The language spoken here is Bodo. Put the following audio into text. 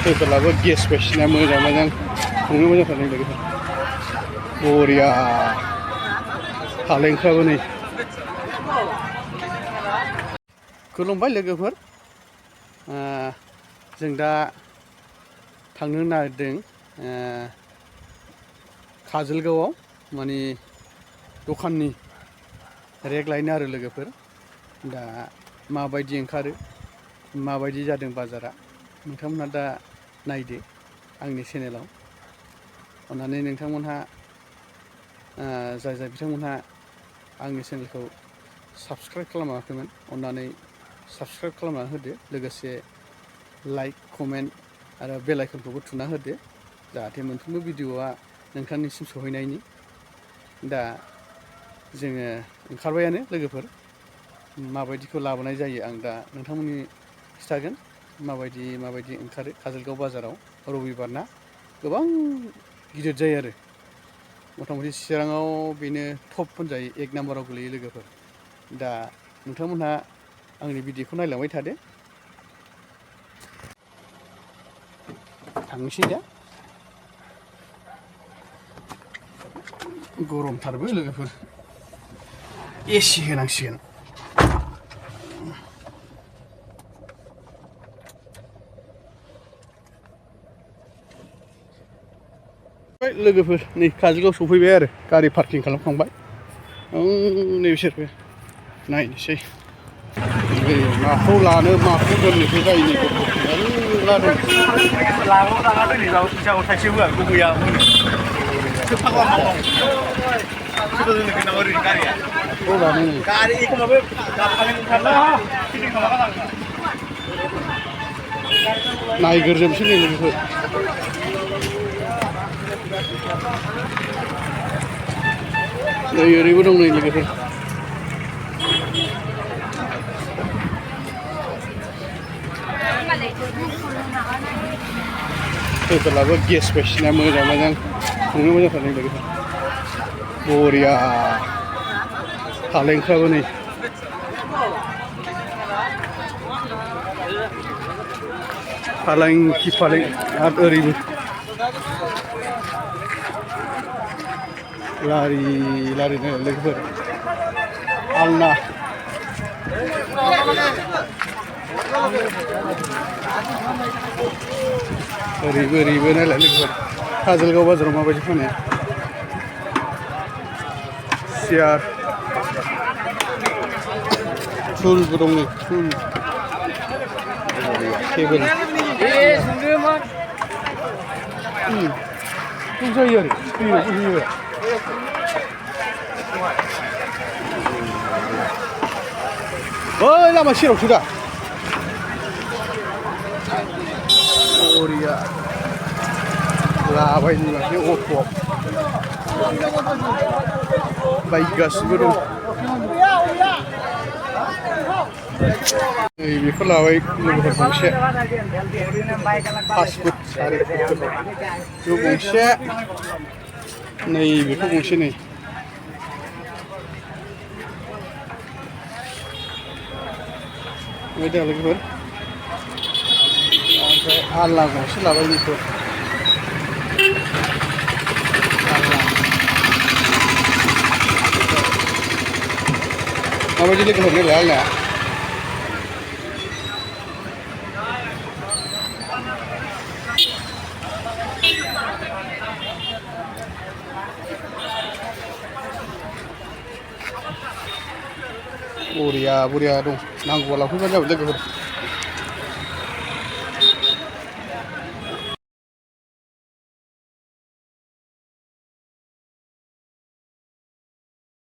होटलाबो गेस बायदिसिना मोजां मोजां संनो मोजां थादों लोगोफोर बरिया फालेंफ्राबो नै खुलुमबाय लोगोफोर जों दा थांनो नागिरदों काजलगावआव माने दखाननि रेक लायनो आरो लोगोफोर दा माबायदि ओंखारो माबायदि जादों बाजारा नोंथांमोनहा दा नायदो आंनि चेनेलाव अन्नानै नोंथांमोनहा जाय बिथांमोनहा आंनि चेनेलखौ साबस्क्राइब खालामाखैमोन अन्नानै साबस्क्राइब खालामना होदो लोगोसे लाइक कमेन्ट आरो बेल आइकनखौबो थुना होदो जाहाथे मोनफ्रोमबो भिडिअआ नोंथांनिसिम सहैनायनि दा जोङो ओंखारबायानो लोगोफोर माबायदिखौ लाबोनाय जायो आं दा नोंथांमोननि खिथागोन माबायदि ओंखारो काजलगाव बाजाराव रबिबार ना गोबां गिदिर जायो आरो मथा मथि चिराङाव बेनो टप होनजायो 1 नाम्बाराव गोलैयो लोगोफोर दा नोंथांमोनहा आंनि भिडिअखौ नायलांबाय थादो थांनोसै दा गरमथारबो लोगोफोर एसि होनांसिगोन लोगोफोर नै काजलगाव सफैबाय आरो गारि पार्किं खालामखांबाय नै बिसोरबो नायनोसै माखौ लानो माखौ दोननोसो जायो नै मेरला दं लाङाव लाङा दोनैबाबो फैसाखौ थाइसे होआ गुबैया होनो गारि एखमबाबो नायग्रोजोबसै नै लोगोफोर नै ओरैबो दं नै लोगोफोर होटलाबो गेस बायदिसिना मोजां मोजां संनो मोजां थादों लोगोफोर बरिया फालेंफ्राबो नै फालें आरो ओरैबो लारि लोगोफोर आलना ओरैबो नायलाय लोगोफोर काजलगाव बाजाराव माबायदि फानो सियार टुलबो दं नै टुल टेबोल जायो आरो होयो बै लामा सेरावसो दा बरिया लाबाय माथो अट'आव बाइक गासिबो दं नै बेखौ लाबाय लोगोफोर गंसे फासफुट सारिफुट बेयाव गंसे नै बेखौ गंसे नै दा लोगोफोर ओमफ्राय आलना गंसे लाबाय बेखौ माबायदि लोगोफोर नायलाय आलनाया बरिया दं नांगौबा लांफैबानो जाबाय लोगोफोर